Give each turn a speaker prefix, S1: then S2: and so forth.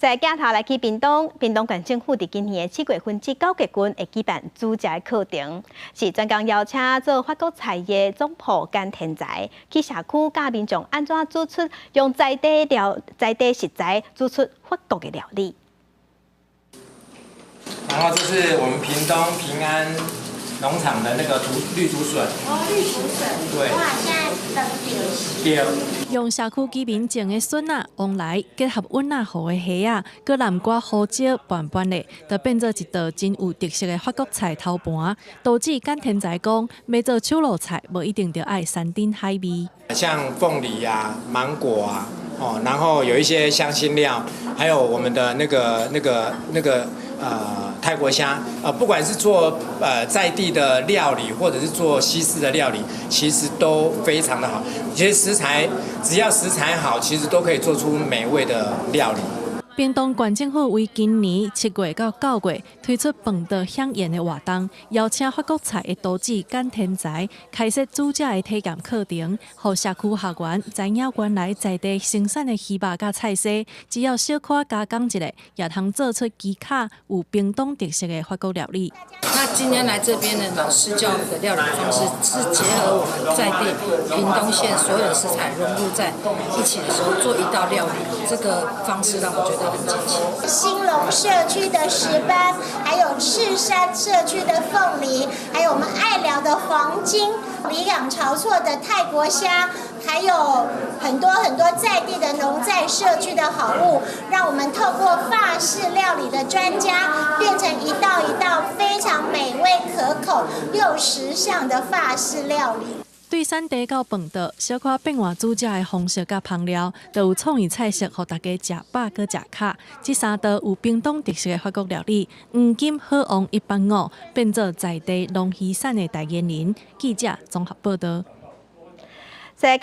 S1: 在鏡頭來去屏東，屏東縣政府佇今年的7月份至9月份會舉辦煮食課程，是專工邀請做法國菜的總鋪簡天才去社區教民眾按怎煮出用在地料、在地食材煮出法國的料理。
S2: 然後這是我們屏東平安農場的那個綠竹筍。
S3: 哦，綠竹筍。
S2: 對。
S3: 哇，現在等
S2: 對。
S4: 用社區居民種的筍仔、旺來，結合阮仔湖的蝦仔，閣南瓜、胡椒拌拌咧，就變做一道真有特色的法國菜頭盤。導致簡天才講，欲做手路菜，無一定著愛山珍海味。
S2: 像鳳梨啊、芒果啊，哦，然後有一些香辛料，還有我們的那個泰國蝦，不管是做在地的料理，或者是做西式的料理，其實都非常的好。其實食材只要食材好，其實都可以做出美味的料理。
S4: 屏東縣政府為今年7月到9月推出飯桌饗宴的活動，邀請法國菜的廚師簡天才開設煮食的體驗課程，予社區學員知影原來在地生產的魚肉佮菜色，只要小可加工一下，也通做出奇巧有屏東特色的法國料理。
S5: 那今天來這邊呢，老師教我們的料理方式是結合我們在地屏東縣所有的食材融入在一起的時候，做一道料理，這個方式讓我覺得很驚奇。
S3: 興隆社區的石斑，還有赤山社區的鳳梨，還有我們愛寮的黃金，里港潮厝的泰國蝦，還有很多很多在地的農在社區的好物，讓我們透過法式料理的專家，變成一道一道非常美味可口又時尚的法式料理。
S4: 對產地到飯桌，小可變換煮食的方式佮烹料，都有創意菜色，予大家食飽閣食卡。這三道有屏東特色的法國料理，黃金好旺一百五，變做在地農漁產的代言人。記者綜合報道。
S1: 在